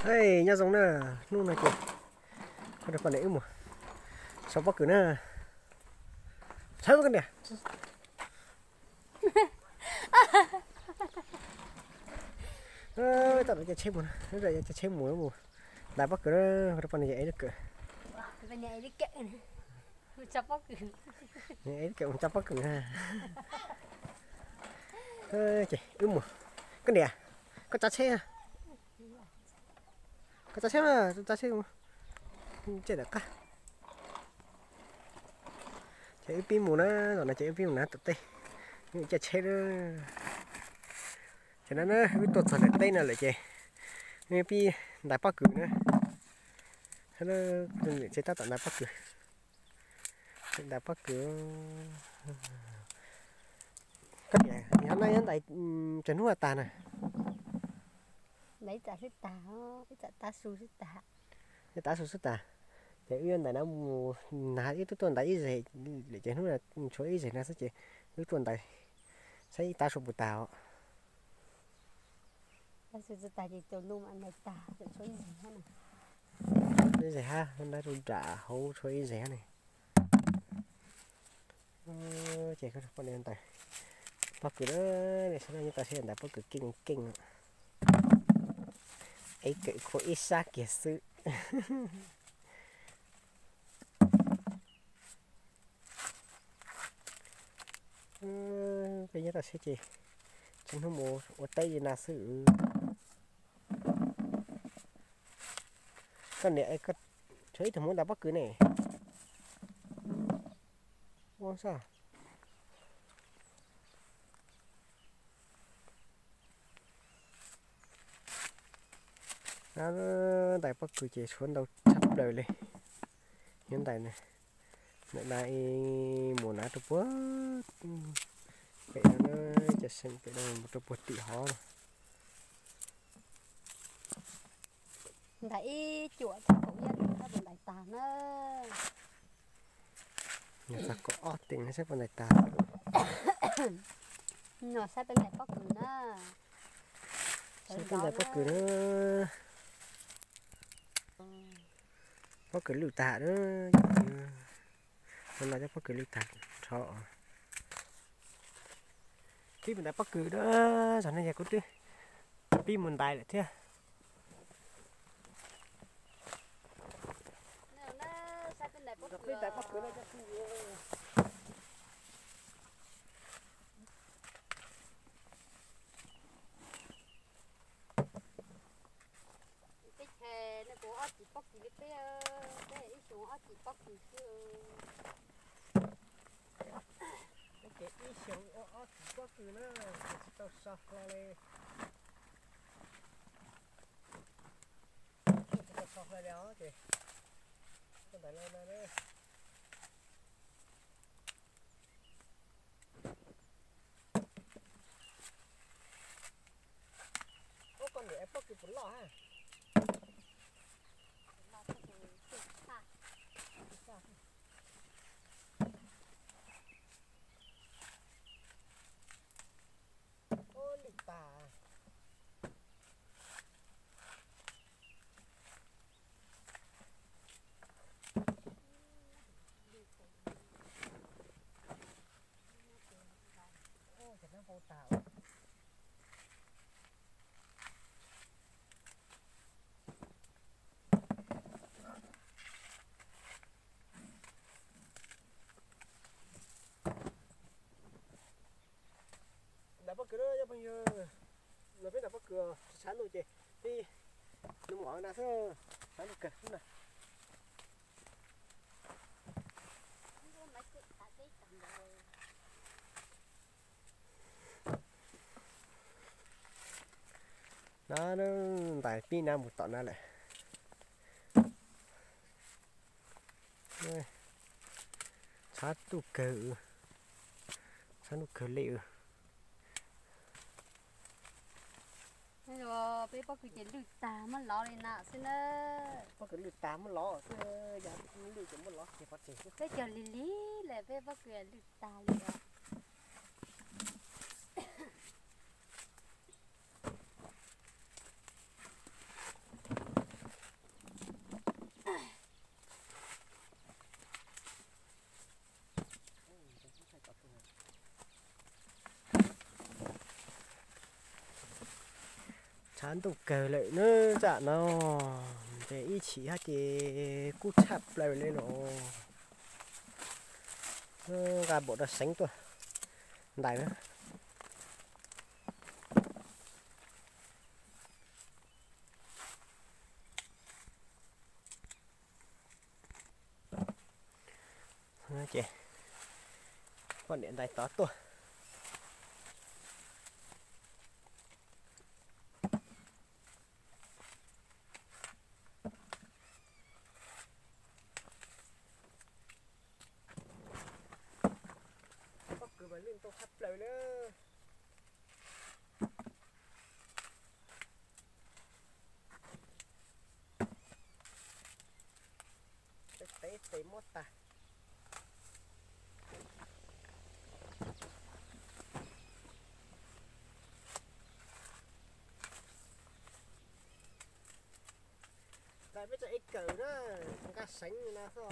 Nyob zoo na, hnub no ces kuv rau poj niam wb mus sau pob kws na. Sawv koj niam. Tam no caij tsheb mus, caij tsheb mus mus ntais pob kws na, kuv rau poj niam ev lub kawm. Ev lub kawm mus tso pob kws na. Ces wb mus. Koj niam, koj tsav tsheb. Koj tsav tsheb, tsav tsheb, caij ntawm qab. Ces wb pib mus na, zaum no ces wb pib mus na tom tej, wb caij tsheb na. Ces no na wb tuaj txog ntawm teb no lawm ces wb pib ntais pob kws na. Tsev tab tom ntais pob kws, ntais pob kws. Koj niam, yog no yuav ntais tsaus hnub tag na? Ntais ib tsam xwb tag, ib tsam tav su xwb tag. Ib tav su xwb tag. Ces wb yuav ntais na mus, na wb twb tuaj ntais ib zeg lawm ces hnub no tshuav ib zeg no xwb ces wb tuaj ntais saib ib tav su puas tag os. Tav su tsis tag ces caum ntu mam ntais tag, tseem tshuav ib zeg hab na. Ib zeg hab, ntab rau nram hauv tshuav ib zeg hab ne. Ces poj niam ntais pob kws na, nej saib no nyob tau seb ntais pob kws keej keej. Ev kawm khuam ib sab kiag xwb. Peb nyob tau seb ces tsis hnub mus ua teb li no xwb. Koj niam, tshuav ib tug hmuv ntais pob kws ne. Ua sab. Ntais pob kws ces tshuav ntau tshaj plaws li. Nyob ntais na, ntawm na mus na rau puag pem no, cov seem pem no mus rau puag tim hov no. Ntais ib cuam thaum ub yog ntais tag na. Nws txog kaum ob teev saib puas ntais tag. No saib peb ntais pob kws na. Saib peb ntais pob kws na. Pob kws lwj tag na. No no cov pob kws lwj tag nrho. Pib mus ntais pob kws na, zaum no yog kuv twb pib mus ntais lawm thiab. Teb chaws no kuv ob txiv pob kws li peb, peb ib xyoos ob txiv pob kws xwb. Peb ces ib xyoos ua ob txiv pob kws na, ces tsis tau so hlo li. Tsis tau so hlo li os ces, ntawm no na. Ub, koj niam, pob kws puas loj ha? Ub, lwj tag. Ub, ces nab hau tag. Ntais pob kws na cov phooj ywg, no peb ntais pob kws tsis tshav ntuj ces peb nws mus na xwb, tshav ntuj kawg xwb na. No ntais pib na mus tom na lawm. Tshav ntuj kawg, tshav ntuj kawg li. Peb pob kws ces lwj tag muab lov li no xwb na. Pob kws lwj tag muab lov xwb, yog lwj ces muab lov kiag pov tseg xwb. Peb cog lig lig lawm peb pob kws lwj tag li os. Ntuj kawg lawm na, tam no ces ib chim hab ces kub tshaj plaws li los. Nqa npaum rau seev tuaj ntais na. Ces poj niam ntais tod tuaj. Pob kws mas lwj ntau tshaj plaws na. Peb teb tes mob tag. Ntais peb tso ib kawm na, nqa seev no xwb.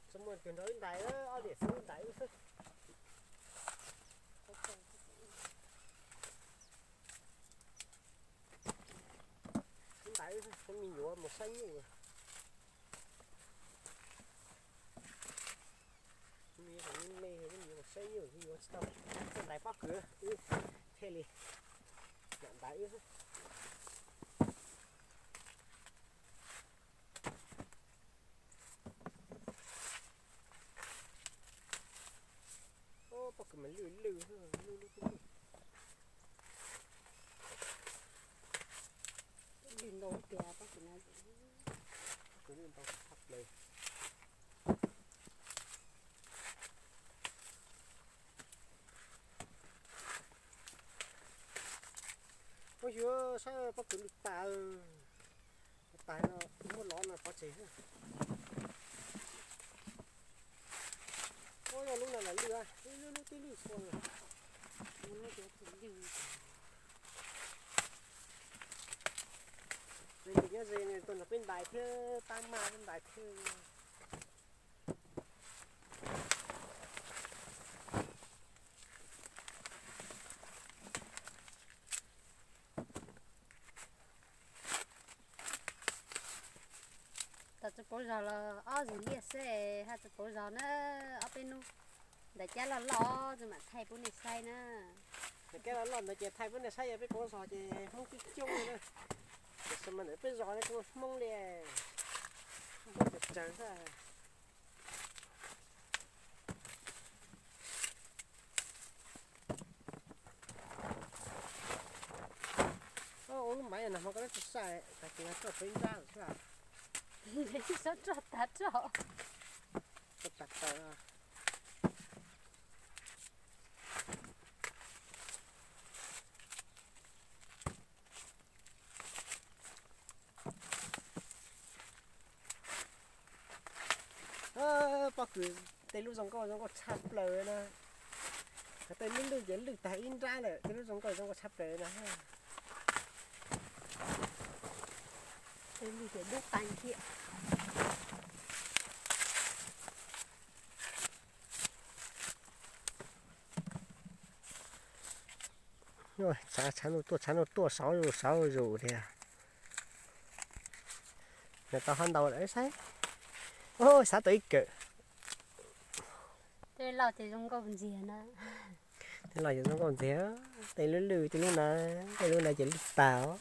Txhob muaj tus nrog wb ntais, ob diam xwb ntais wb xwb. Wb ntais wb xwb, me nyuam mus saib nyuj. Me me me me mus saib nyuj, me nyuam tsis tau. Txawj ntais pob kws, wb thiaj li ntais wb xwb. Pob kws mas lwj lwj, lwj lub twb lwj. Lwj ntau tiag pob kws no. Pob kws lwj ntau tshaj plaws. Ua yog saib pob kws lwj tas, tas no muab lov no pov tseg. Ua yog lub no lam lwj, lub lub twb lwj xua. Nws nyob ze tuaj nrog peb ntais thiab, tab maj peb ntais thiab. Tau tsis pauv zog los ob zig liaj xwb, haj tsis pauv zog na. Ob peb hnub ntawm cab loj loj tsis mam thaij pub nej saib na. Ntawm cab loj loj ntawd ces thaij pub nej saib, yog peb pauv zog ces Hmoob coob coob li na. Tiam sis mas ntawm peb zos no tsis muaj Hmoob li, Hmoob tsawg tsawg xwb. Ua lub maiv no hmo koj lub tsis sai, tag kis no roj peb nrab xwb. Roj tag roj. Roj tag taws. Pob kws tej lub zoo nkauj zoo nkauj tshaj plaws na. Tej lub lwj ces lwj tag ib nrab lawm, tej lub zoo nkauj zoo nkauj tshaj plaws na. Tej lwj ces dub qees thiab. Tshav ntuj tuaj, tshav ntuj tuaj, sauv zus sauv zus tiag. Nws tau hab ntau lawm saib. Xav tau ib kawm. Tej loj ces zoo nkauj ntxiag na. Tej loj ces zoo nkauj ntxiag, tej lub lwj tej lub na, tej lub na ces lwj tag os.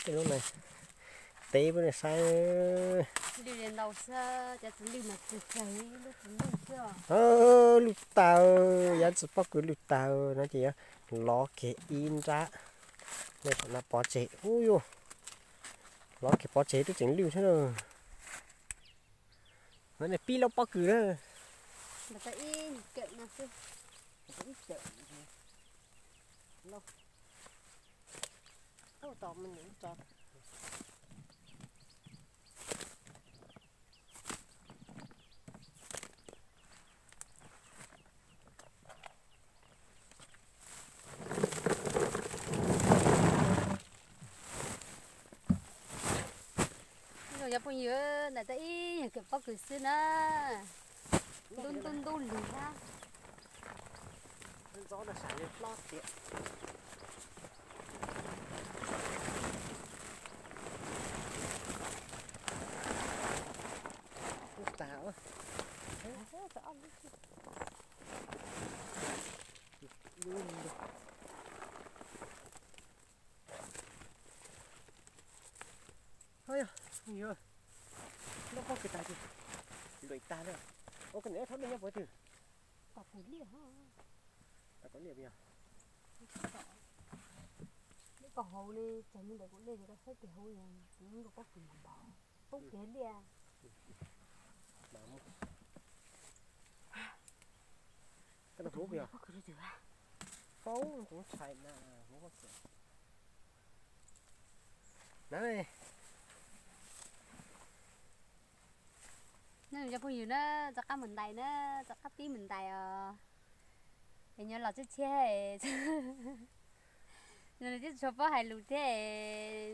Tej lub na, teb pub nej saib. Lwj li ntau xwb, cov tsis lwj mas tsawg tsawg, lub tsis lwj xwb. Lwj tag, yav tsis pob kws lwj tag no ces yuav lov kiag ib nrab. Nej saum no pov tseg, ub yuj, lov kiag pov tseg twb tseem lwj thiab na. No nej pib lub pob kws na. Ib kawm no xwb. Ib kawm no. Cov phooj ywg, ntawm tau ib yog kawm pob kws xwb na. Ntub ntub ntub lwg hab. Ntxob no sav li hlob tiag. Tag. Yog, lub pob kws tas ces luam tag na. Ua koj niam, thab mej nyob puas twg? Tom kuv liaj. Tom kuv liaj puas yog? Lub koj hauv li, txog mus ntawm kuv liaj ces koj saib tes hauv, kuv lub pob kws npau poob kiag liaj. Koj hmuv puas yog? Poob, kuv tshais na, hmuv pob kws na. Nej cov phooj ywg na, rov qab mus ntais na, rov qab pib mus ntais os. Es nyob los tshiab tshiab, nws twb tsis tshua paub hais lus thiab.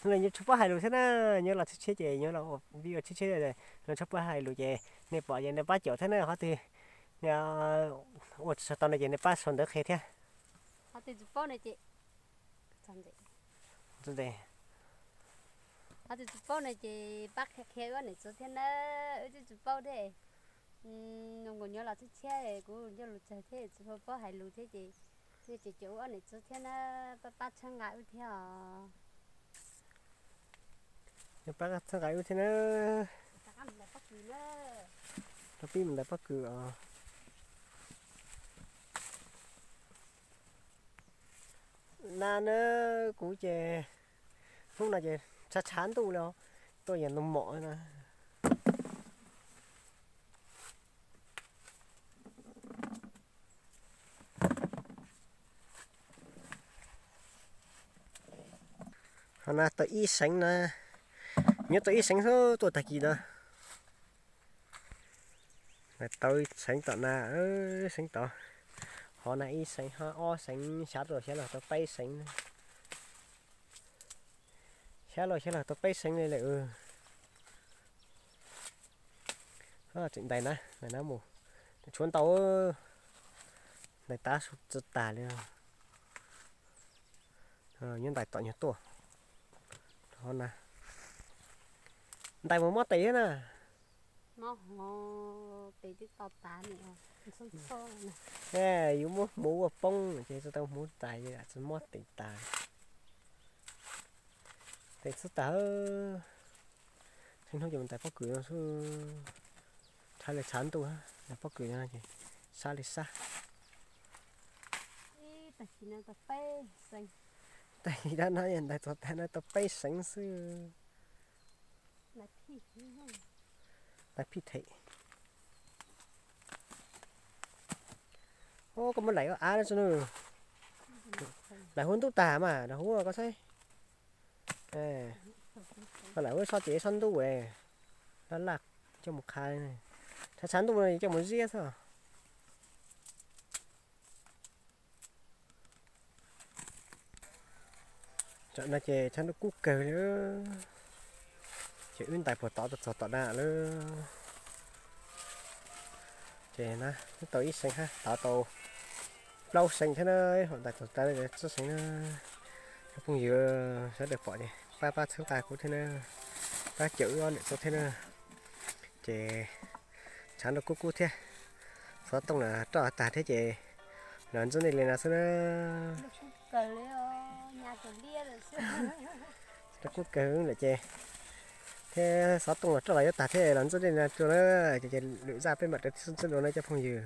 Nws tsis tshua paub hais lus thiab na, nyob los tshiab tshiab ces nyob los ua video tshiab tshiab, nws tsis tshua paub hais lus ces nej pom ces nej pab caum thiab na, qhov twg ua tsis tau no ces nej pab sau ntawv qhia thiab. Qhov twg tsis paub no ces, qhov twg tsis paub no ces pab qhia qhia wb ob niam txiv thiab na, wb twb tsis paub thiab. Nws nkaus nyob los tshiab tshiab, kuv ncauj lus tsawg thiab tsis tshua paub hais lus thiab ces nej ces caum wb ob niam txiv thiab na, pab pab txhawb nqa wb thiab os. Pab txhawb nqa wb thiab na. Rov pib mus ntais pob kws os. Na na, kuv ces hnub no ces tshav tshav ntuj li, tuaj yog ntuj mom na. Ho na tau ib seev na, nyob tau ib seev xwb tuaj tag kis na. Tau ib seev tom na, seev tod. Ho na ib seev ho ob seev, xyov los xyov los tau peb seev. Xyov los xyov los tau peb seev li lawm. Tseem ntais na, ntais na mus. Tshuav ntau, ntais tas tsis tas li. Nyob ntais tom nyuag tuaj. Ntais mus mob tes thiab na. Yus muab hmuv ua poob ces tsis tau hmuv tas, tsis mob tes tas. Tes txhob tas. Txhua hnub ces mus ntais pob kws no xwb. Tshav li tshav ntuj, ntais pob kws no ces sab li sab. Tag kis no ntais txog tag no tau peb seev xwb. Ntais phij them. Koj muab laim ua av no tso na. Laim huab ntub tag mas, laim huab koj saib. Koj laim huab so ces so ntub, laj laj coj mus qha. Tshav tshav ntuj no coj mus ziab xwb. Tam no ces tshav ntuj kub kawg li. Ces wb ntais puag tod txog tom na lawm. Ces na, wb tau ib seev hab, tod tau plaub seev thiab na, ho ntais txog tas tsib seev na. Cov phooj ywg sawv daws pom ces pab pab txhawb nqa kuv thiab na, pab caum wb ob niam txiv thiab na. Ces tshav ntuj kub kub thiab, xov tooj los roj tag thiab ces los ntxub nej li no xwb na. Kub kawg lawm ces thiab xov tooj los roj los yuav tag thiab los ntxub nej li no rua na. Ces lwm zaj peb mam rov ntxub dua na cov phooj ywg.